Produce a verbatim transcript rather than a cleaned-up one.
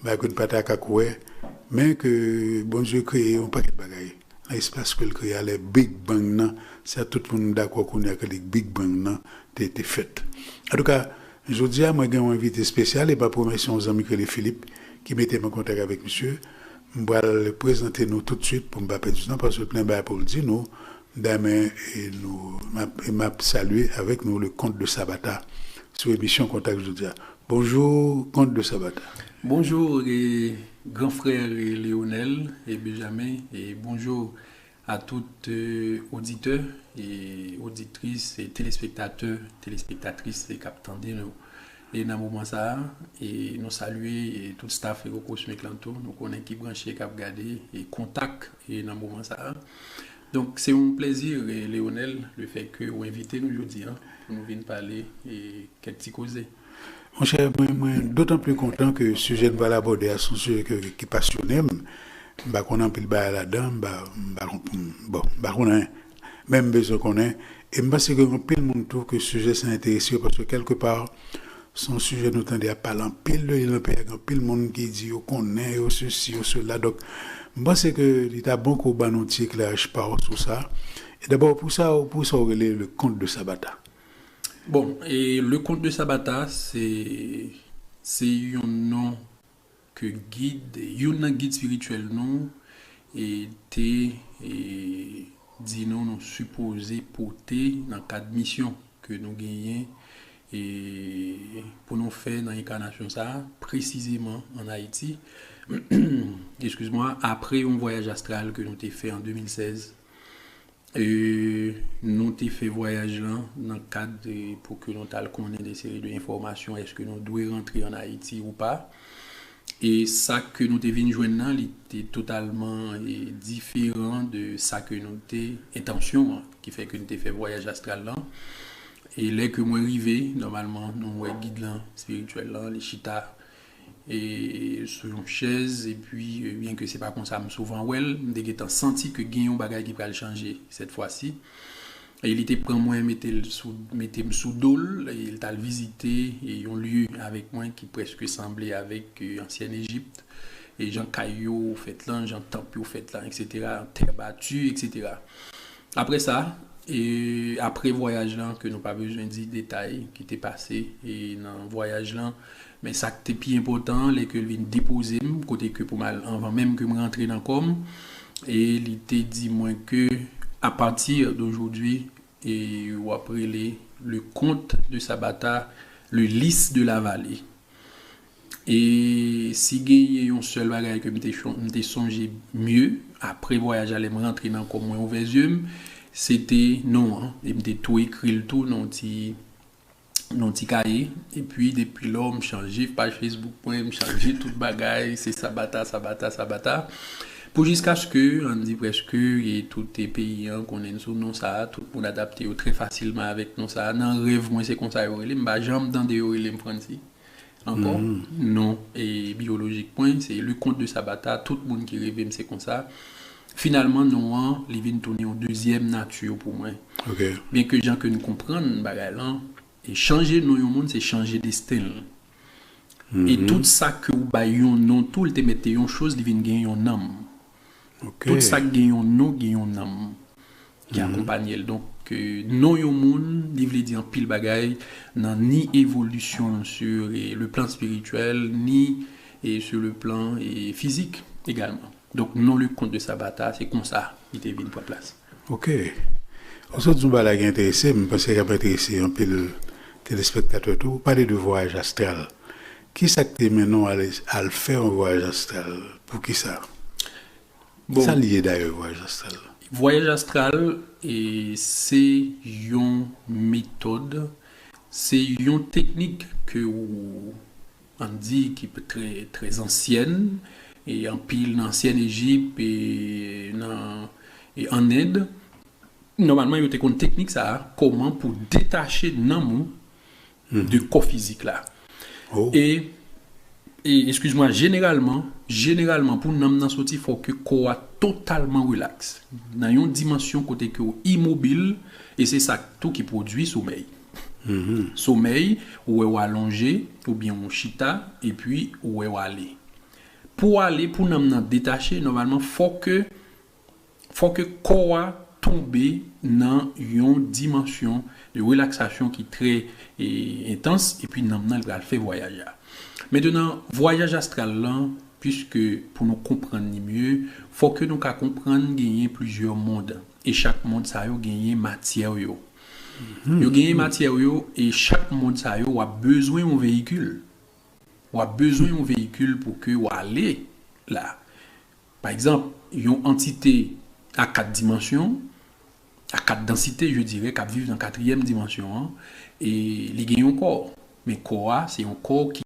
bagay ke n pa ta ka kwè, men ke Bondye kreye yon pakèt bagay. Nan espas ke l kreye a, lè Big Bang nan, sa tout moun dakò kounye a ke li Big Bang nan te, te fèt. Antouka, jodi a, mwen gen yon envite espesyal, e m ap remèsye yon zanmi ki rele Philippe, ki mete m an kontak avèk misye. M pral prezante nou toutswit pou m pa pèdi tan, paske l gen plen bagay pou l di nou. Dèmen, e nou, m ap, e m ap salye avèk nou le Comte de Sabata sou emisyon Kontak jodi a. Bonjou, Comte de Sabata. Bonjou, e, gran frè, e, Léonel e Benjamin, e bonjou a tout, e, oditè e oditris e telespektatè, telespektatris e k ap tande nou. E nan moman sa a, e nou salye, e tout staff Echo Cosmic lan tou, nou konnen ki branche, k ap gade, e Kontak, e nan moman sa a. Donk, se yon plezi, e, Léonel, le fè ke ou envite nou jodi a, pou nou vin pale, e, kèk ti koze. Monchè, mwen, mwen dotan pli kontan ke sijè n pral abòde a se yon sijè ke, ki pasyone m. M pa konn anpil bagay ladan, m pa, m pa, bon, m pa konn anyen. Men m bezwen konnen. E m panse ke gen anpil moun tou ke sijè sa enterese yo, paske kèlkepa, se yon sijè nou tande ap pale anpil de li nan peyi a, gen anpil moun ki di yo konnen, yo sesi, yo sela. Donk, m panse ke li ta bon ke w ban nou ti ekleraj pa w sou sa. E dabò, pou sa, pou sa w rele le Comte de Sabata. Bon, e le Comte de Sabata, se, se yon non ke gid, youn nan gid espirityèl nou, e te, e, di nou nou sipoze pote nan kad misyon ke nou genyen, e, pou nou fè nan enkanasyon sa a, presizeman ann Ayiti. Eskiz mwa, apre yon vwayaj astral ke nou te fè an de mil sèz, e, nou te fè vwayaj lan nan kad, e, pou ke nou t al konnen de seri de enfòmasyon, èske nou dwe rantre ann Ayiti ou pa. E sa ke nou te vin jwenn nan, li te totalman, e, diferan de sa ke nou te entansyon an, ki fè ke nou te fè vwayaj astral lan. E lè ke mwen rive, nòmalman, nou wè gid lan, espirityèl lan, li chita, e, sou yon chèz, epi, e, byen ke se pa konsa m souvan wè l, m te gentan santi ke gen yon bagay ki pral chanje sèt fwa si. E li te pran mwen, mete l sou, mete m sou do l, e l t al vizite, e, yon lye avèk mwen ki prèske sanble avèk, e, ansyèn Ejip, e jan kay yo fèt lan, jan tanp yo fèt lan, etsetera, tè bati, etsetera. Apre sa, e apre vwayaj lan, ke nou pa bezwen di detay ki te pase, e nan vwayaj lan, men sa k te pi enpòtan, lè ke l vin depoze m, kote ke pou m al anvan menm ke m rantre nan kò m, e li te di mwen ke, à partir d'aujourd'hui, e w ap rele le Comte de Sabata, le Lys de la Vallée. E si genyen yon sèl bagay ke m te, chon- m te sonje mye, apre vwayaj la, lè m rantre nan kò mwen, ouvè zye m, se te non an. E m te tou ekri l tou nan yon ti, nan yon ti kaye. Epi, depi lò, m chanje paj Facebook mwen, m chanje tout bagay, se Sabata, Sabata, Sabata. Pou jiskaske, ann di prèske, e tout, e, peyi an konnen sou non sa a, tout moun adapte yo trè fasilman avèk non sa a. Nan rèv mwen, se konsa yo rele m, m pa janm tande yo rele m Frantzi ankò. Non, e biyolojik mwen, se le Comte de Sabata, tout moun ki reve m se konsa. Finalman, non an, li vin tounen yon dezyèm nati pou mwen. Byen ke jan ke n konprann bagay lan, e chanje non yon moun, se chanje desten l. E tout sa ke ou bay yon non tou, li te mete yon choz, li vin gen yon nanm. Tout sa k gen yon non, gen yon nanm ki akonpanye l. Donk, e, non yon moun, li vle di anpil bagay nan ni evolisyon l sur, e, le plan spirituel, ni, e, sur le plan, e, fizik egalman. Donk, non le Comte de Sabata, se konsa li te vin pran plas. Ok. Ou sot di yon bagay la ki enterese m, m panse k ap enterese anpil telespektatè tou. Ou pale de vwayaj astral. Kisa k te mennen w al, al fè yon vwayaj astral? Poukisa? Bon. Sa l ye dayè, vwayaj astral la? Vwayaj astral, e, se yon metòd, se yon teknik ke ou, ann di, ki pe-, trè, trè ansyèn, e anpil nan ansyèn Ejip, e nan, e ann End. Nòmalman, yo te konn teknik sa a, kòman pou detache nanm ou de kò fizik la. E, e, eskiz mwa, jeneralman, jeneralman, pou nanm nan soti, fò ke kò a totalman rilaks. Nan yon dimansyon kote ke w imobil, e se sa tou ki pwodui somèy. Somèy, ou wè w alonje, oubyen w chita, epi ou wè w ale. Pou ale, pou nanm nan detache, nòmalman, fò ke fò ke kò a tonbe nan yon dimansyon de relaksasyon ki trè e, entans, epi nanm nan pral fè vwayaj la. Mentenan, vwayaj astral lan, piske pou nou konprann li mye, fò ke nou ka konprann genyen plizyè mond. E chak mond sa yo genyen matyè yo. Yo genyen matyè yo, e chak mond sa yo, w ap bezwen yon veyikil. W ap bezwen yon veyikil pou ke w ale la. Pa egzanp, yon antite a kat dimansyon, a kat dansite, je dirais, k ap viv nan katriyèm dimansyon an, e li gen yon kò. Men kò a, se yon kò ki